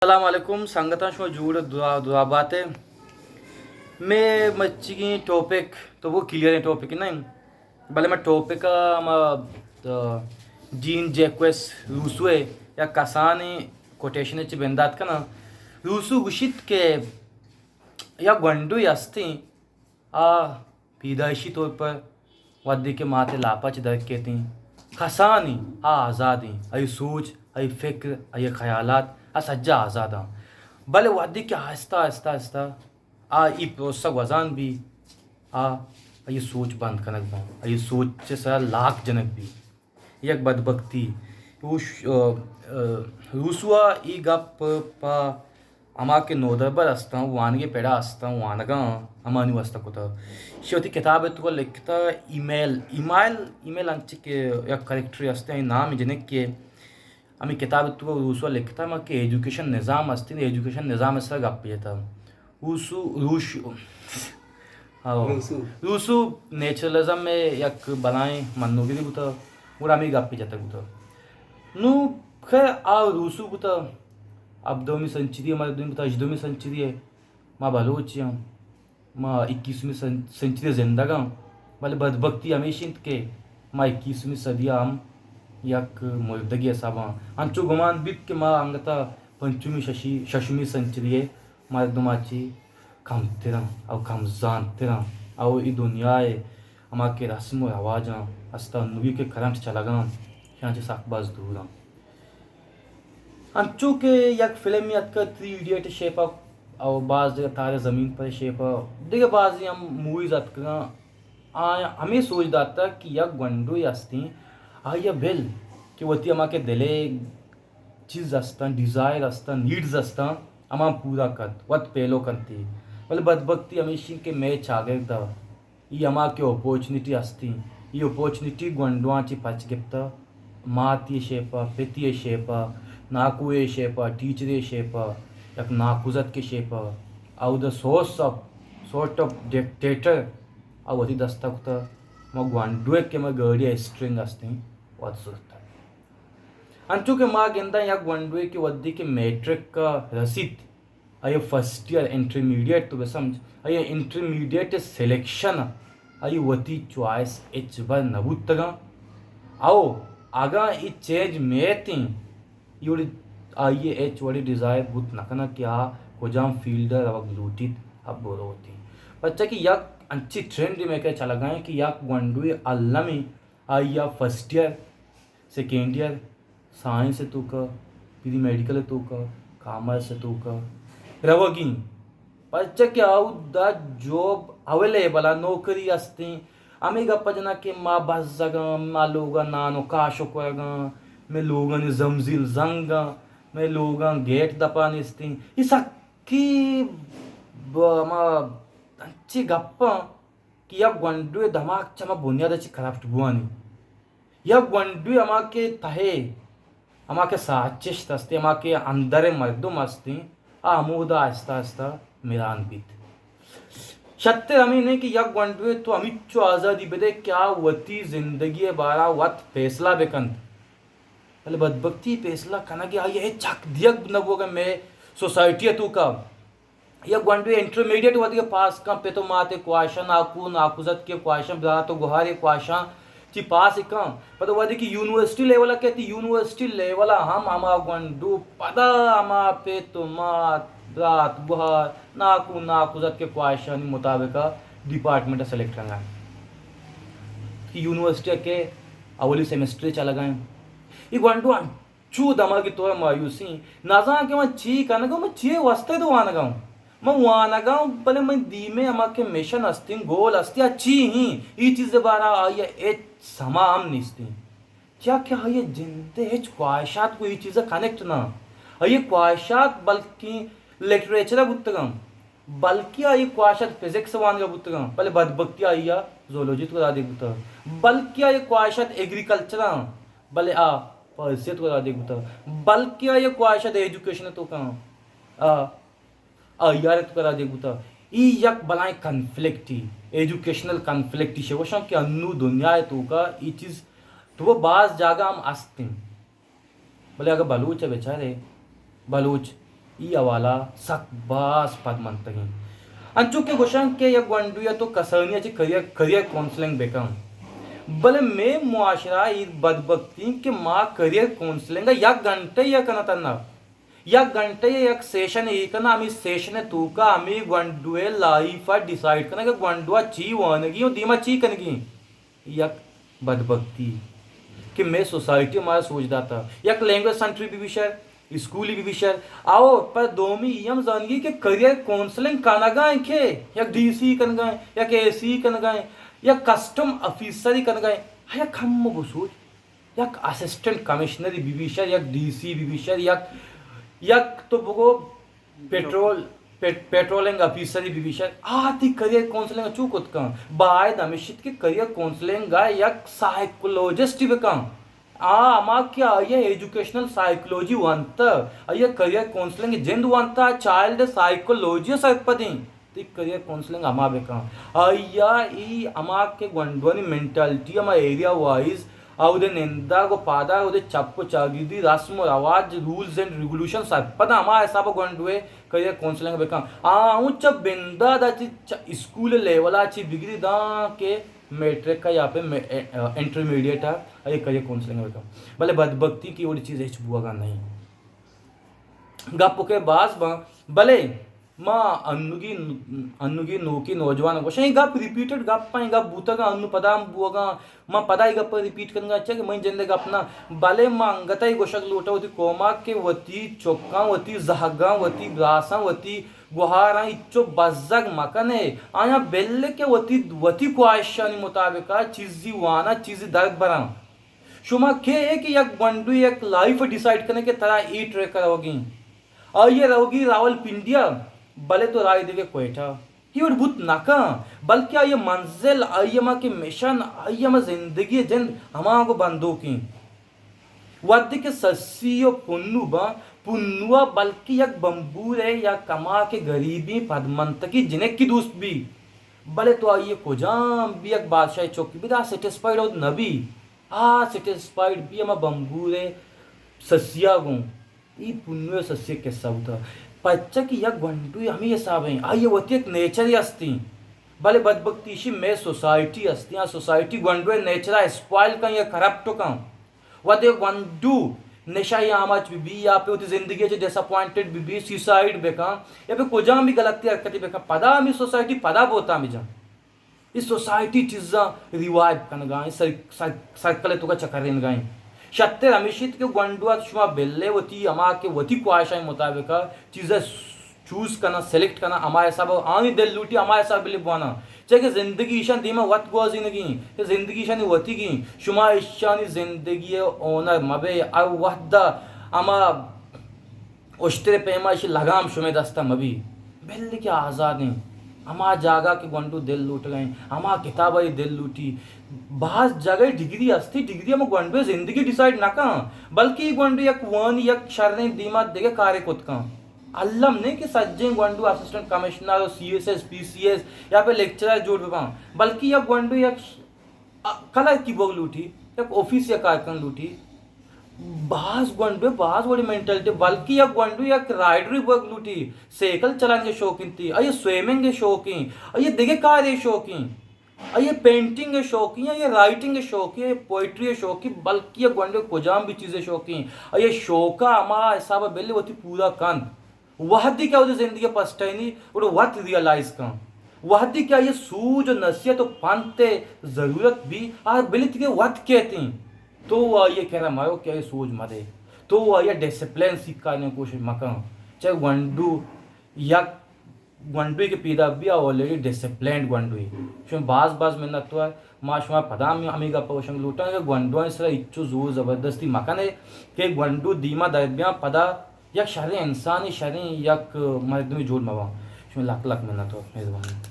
السلام علیکم سنگتاں، شما جوڑ دعا دعا باتے۔ میں مچگیں ٹاپک تو وہ کلیئر ٹاپک نہیں، بلے میں ٹاپک ہما جین جیکوس روسو ہے یا کسانی کوٹیشن چ بندات کنا۔ روسو گوشیت کہ یا گونڈوی ہستیں آ پیدائشی طور پر وھدے کہ مات ءِ لاپ ءَ چہ در کیت ایں، کسان ایں، آ آزاد ایں، آئی سوچ، آئی فکر، آئی خیالات، آ سجا آزاد آں۔ بلے وھدے کہ آہستہ، آہستہ، آہستہ آ ای پروسہ گوزان بی، آ، آئی سوچ بند کنگ باں، آئی سوچ چہ سرا لاک جنگ بی۔ یک بدبختی۔ روش-، آ، آ، روسو ءَ اے گپ پہ ہما کہ نودربر استاں، وانگے پڑا استاں، وانگاں ہمانی واسطہ کتا۔ شی وتی کتاب ءِ توکا لکھتا، ایمیل، ایمیل، ایمیل انچ کہ یک کریکٹرے استیں، نام جنک کہ ہمیں کتاب ءِ توکا روسو ءَ لکھتا ما کہ ایجوکیشن نظام استیں، ایجوکیشن نظام ءِ سرا گپ جتا۔ روسو، روش-، آؤ۔ روسو۔ روسو نیچرلزم ءِ یک بلائیں منوگرے بوتا، گڑا ہمے گپ جتگ بوتا۔ نوں خیر آ روسو بوتا، ہبدہمی سنچری ءِ مردم بوتا، ہژدہمی سنچری ءِ، ما بلوچ آں، ما اکیسمی سن-، سنچری ءَ زندگ آں، بلے بدبختی ہمیش انت کہ ما اکیسمی صدی ءَ ہم یک مردگے حساب آں۔ انچو گمان بیت کہ ما انگتا پنچمی ششی-، ششمی سنچری ءِ مردماں چی کمتراں او کم زانتراں او ای دنیا ءِ ہما کہ رسم و رواجاں استاں، نوگی کہ کرنٹ چلگاں، ایشاں چہ سک باز دوراں۔ انچو کہ یک فلمے اتکا تھری ایڈیٹ شیپا او باز دگہ تارے زمین پر شیپا، دگہ بازی ہم موویز اتکگاں، آیاں ہمے سوج داتگ کہ یک گونڈوے استیں، آئی ءَ بل کہ وتی ہما کہ دل ءِ چیز استاں، ڈیزائر استاں، نیڈز استاں، ہما پورا کنت، وت پیلو کنت۔ بلے بدبختی ہمیش انت کہ مئے چاگرد ءَ ای ہما کہ اپورچنیٹی استیں، ای اپورچنیٹی گونڈواں چہ پچ گپتہ، ماتی ءِ شیپا، پتی ءِ شیپا، ناکوے ءِ شیپا، ٹیچرے ءِ شیپا، یک ناکوزتکے ءِ شیپا، او the source of sort of dictator ءَ وتی دست ءَ کتہ۔ ما گونڈوے کہ ما گاڑی ءِ اسٹرنگ استیں، وت زرتہ۔ انچو کہ ما گنداں یک گونڈوے کہ وھدے کہ میٹرک ءَ رسیت، آئی ءِ فرسٹ ایئر، انٹرمیڈیٹ تو بہ سمجھ، آئی ءِ انٹرمیڈیٹ ءِ سلیکشن ءَ آئی ءِ وتی چوائس ہچبر نہ بوتگاں۔ او اگاں اے چینج میتیں، اے وڑی آئی ءِ ہچ وڑی ڈیزائر بوت نہ کناں کہ آ کجام فیلڈ ءَ روگ لوٹیت، آ بروتیں۔ پرچا کہ یک انچیں ٹرینڈے مئے کرا چلگا ایں کہ یک گونڈوے المی آئی ءَ first year, second year, science ءِ توکا، پری میڈیکل ءِ توکا، کامرس ءِ توکا روگی ایں۔ پرچا کہ اودا جاب اویلیبل ءَ، نوکری استیں۔ ہمے گپ ءَ جناں کہ ما بزگاں، ما لوگاں نان و کاش و کورگاں، مئے لوگانی زمزیل زنگاں، مئے لوگاں گیٹ دپا نیستیں۔ اے سکی ب-، ما انچیں گپاں کہ یک گونڈوے دماغ چہ ہما بنیاد ءَ چہ کرپٹ بوانی۔ یک گونڈوے ہما کہ تہے، ہما کہ ساچشت است، ہما کہ اندر مردم استیں، آ ہمودا آہستہ آہستہ مران بیت۔ شتر ہمے نہ کہ یک گونڈوے تو ہمیچو آزادی بدے کہ آ وتی زندگی ءِ بارا وت پیسلہ بکنت۔ بلے بدبختی پیسلہ کنگ ءِ آئی ءَ ہچ حق دیگ نہ بوگ ءَ مئے سوسائٹی ءِ توکا۔ یک گونڈوے انٹرمیڈیٹ وھدیگہ پاس کن، پت و مات ءِ کواہشاں، ناکو ناکوزتک ءِ کواہشاں، برات و گہار ءِ کواہشاں چی پاس کن۔ پدا وھدے کہ یونیورسٹی لیول ءَ کیت، یونیورسٹی لیول ءَ ہم ہما گونڈو پدا ہما پت و مات، برات، گہار، ناکو ناکوزتک ءِ کواہشانی مطابق ءَ ڈیپارٹمنٹ ءَ سلیکٹ کنگ ءَ کہ یونیورسٹی ءَ کہ اولی سیمسٹر چلگ ءَ انت۔ اے گونڈو چو دماگی طور مایوسی، نزان کہ من چی کنگا، من چی واسطہ دو وانگا ہوں۔ من وانگا ہوں، بلے من دیمے ہما کہ مشن استیں، گول استیں، آ چی ہیں؟ ای چیز بارا آئی ہچ سما ہم نیستیں۔ چیا کہ آئی جند ہچ خواہشات کو ای چیز کنیکٹ نہ۔ آئی خواہشات بلکیں لٹریچر بوتگاں، بلکیں آئی خواہشات فزکس وانگا بوتگاں، بلے بدبختی آئی زولوجی تو دادے بوتا، بلکیں آئی خواہشات ایگریکلچر بلے آ پالیسی ءِ توکا را دیگ بوتگ، بلکیں آئی ءِ خواہشات ایجوکیشن ءِ توکا آ، آئی آر ءِ توکا را دیگ بوتگ۔ اے یک بلاہیں کنفلکٹے، ایجوکیشنل کنفلکٹے شہ گوشاں کہ انو دنیا ءِ توکا اے چیز تو باز جاگہ ہم است انت۔ بلے اگہ بلوچ ءَ بچارے، بلوچ ای حوالہ سک باز پد منتگیں۔ انچو کہ گوشاں کہ یک گونڈوے ءَ تو کسانی ءَ چہ کریئر، کریئر کونسلنگ بکن، بلے مئے معاشرہ ءَ اے بدبختی کہ ما کریئر کونسلنگ ءَ یک گھنٹہ ءَ کناں تنا۔ یک گھنٹہ ءَ یک سیشن ءَ کناں، ہمے سیشن ءِ توکا ہمے گونڈو ءِ لائف ءَ ڈیسائیڈ کناں کہ گونڈو ءَ چی وانگی ءُ دیما چی کنگی۔ یک بدبختی کہ مئے سوسائٹی ءَ مارا سوج داتا۔ یک لینگویج سینٹر بہ بی شر، اسکولی بہ بی شر، آؤ پر دومی ای ہم زانگی کہ کریئر کونسلنگ کنگا ایں کہ یک ڈی سی کنگا ایں، یک اے سی کنگا ایں، یک کسٹم آفیسری کنگا ایں۔ ہیا کم بسوچ، یک اسسٹنٹ کمشنری بہ بی شر، یک ڈی سی بہ بی شر، یک، یک تو بگو پیٹرول، پیٹ-، پیٹرولنگ آفیسری بہ بی شر، آ تئی کریئر کونسلنگ چو کت کن؟ باید ہمیش ات کہ کریئر کونسلنگ ءَ یک سائیکولوجسٹ بکن۔ آ ہما کہ آئی ءَ ایجوکیشنل سائیکولوجی وانتا، آئی ءَ کریئر کونسلنگ جند وانتا، چائلڈ سائیکولوجی ءَ سرپدیں۔ تئی کریئر کونسلنگ ہما بکن۔ آئی ءَ ای ہما کہ گونڈوانی مینٹالٹی ہما ایریا وائز، آ اودے نندگ ءُ پادگ، اودے چپ ءُ چاگردی، رسم ءُ رواج، رولز اینڈ ریگولیوشن سرپد ہما حساب ءَ گونڈوے کریئر کونسلنگ بکن۔ آ اوں چہ بندات ءَ چہ، چہ اسکول لیول ءَ چہ بگری داں کہ میٹرک ءَ یا پہ مے-، اے-، انٹرمیڈیٹ ءَ آئی کریئر کونسلنگ بکن۔ بلے بدبختی کہ وڑی چیز ہچ بوگا نہیں۔ گپ کہ باز باں، بلے ما انوگی، انوگی نوکی نوجوان گوشاں، اے گپ ریپیٹڈ گپ ایں، اے گپ بوتگاں، انو پدا ہم بوگاں، ما پدا اے گپ ریپیٹ کنگا، چہ کہ منی جند ءِ گپ نہ، بلے ما انگت ءَ اے گوشگ لوٹاں وتی قوم ءَ کہ وتی چکاں، وتی زہگاں، وتی براساں، وتی گوہاراں ہچو بزگ مکنے، آیاں بل کہ وتی، وتی خواہشانی مطابق ءَ چیزی واناں، چیزی درد براں۔ شما کئے ئے کہ یک گونڈو یک لائف ڈیسائیڈ کنے کہ ترا اے ٹریک ءَ روگی ایں؟ آئی ءَ روگی راولپنڈی ءَ، بلے تو راہے دگہ کوئٹہ۔ اے وڑ بوت نہ کن، بلکہ آئی ءِ منزل، آئی ءِ ہما کہ مشن، آئی ءِ ہما زندگی ءِ جند ہما گوں بندوک ایں۔ وھدے کہ سسی ءُ پنو باں، پنو ءَ بلکہ یک بمبورے یا کماکے گریبیں پدمنتگیں جنکے دوست بی، بلے تو آئی ءَ کجام بی یک بادشاہے چک بی، آ سیٹسفائیڈ اود نہ بی۔ آ سیٹسفائیڈ بی ہما بمبورے سسیا گوں۔ ای پنوے سسیا قصہ بوتا۔ پرچا کہ یک گونڈوے ہمے حساب ایں، آئی ءِ وتی یک نیچرے ہستیں۔ بلے بدبختی ایشی مئے سوسائٹی ہستیں، آ سوسائٹی گونڈوے نیچر ءَ اسپوائل کن یا کرپٹ کن۔ وھدے گونڈو نشہ ءِ آماچ بہ بی یا پہ وتی زندگی ءَ چہ ڈس اپوائنٹڈ بہ بی، سوسائیڈ بہ کن یا پہ کجام بھی غلطی حرکتے بہ کن، پدا ہمے سوسائٹی پدا بہتام جن۔ اے سوسائٹی چیزاں ریوائیو کنگا ایں، سر-، سر-، سرکل ءِ توکا چکرینگا ایں۔ شتر ہمیش انت کہ گونڈو ءَ شما بلے وتی ہما کہ وتی خواہشانی مطابق ءَ چیز ءَ چوز کناں، سلیکٹ کناں، ہما حساب ءَ آنی دل لوٹی ہما حساب ءَ بلے بواناں۔ چیا کہ زندگی ایشاں دیما وت گوازینگی ایں، کہ زندگی ایشانی وتیگی ایں۔ شما ایشانی زندگی ءِ اونر مبے، ہر وھد ءَ ہما اشتر ءِ پیما ایشی لگام شمئے دستا مبی، بلے کہ آزادیں۔ ہما جاگہ کہ گونڈو دل لوٹگا ایں، ہما کتاب ءَ دل لوٹی۔ باز جاگہ ڈگری ہستی، ڈگری ہما گونڈو ءِ زندگی ڈیسائیڈ نہ کن، بلکہ اے گونڈو یک وانی یک شریں دیما دگہ کارے کت کن۔ الم نہیں کہ سجیں گونڈو اسسٹنٹ کمشنر ءُ سی ایس ایس، پی سی ایس یا پہ لیکچرر جوڑ بباں، بلکہ یک گونڈو یک ش-، آ، کلرکی بوگ لوٹی، یک آفیس ءَ کار کن لوٹی۔ باز گونڈو، باز وڑی مینٹلٹی، بلکہ یک گونڈو یک رائڈرے بوگ لوٹی، سائیکل چلان کے شوق انتی، آئی سوئمنگ کے شوق ایں، آئی دگہ کارے شوق ایں، آئی پینٹنگ کے شوق ایں، آئی رائٹنگ کے شوق ایں، پوئٹری کے شوق ایں، بلکہ یک گونڈو کجام بھی چیزے شوق ایں، آئی شوقا ہما حساب بلے وتی پورا کن۔ وہدی کہ اودے زندگی پسٹائینی، گڑا وت ریئلائز کن۔ وہدی کہ آئی سوج و نصیحت و پنت ضرورت بی، آ بلیت کہ وت کیتیں۔ تو آئی کرا مرو کہ آئی سوج مدے۔ تو آئی ڈسپلین سیکھانے کوشش مکن۔ چاہے گونڈو یک گونڈوے کہ پیدا بی، آ آلریڈی ڈسپلینڈ گونڈوے۔ شما باز باز منت وار۔ ما شما پدا ہم ہمے گپ ء گوشنگ لوٹاں کہ گونڈوانی سرا ہچو زور زبردستی مکن ئے کہ گونڈو دیما در بیاں، پدا یک شریں انسانے، شریں یک مردمے جوڑ مباں۔ شما لک لک منت وار، مہربانی۔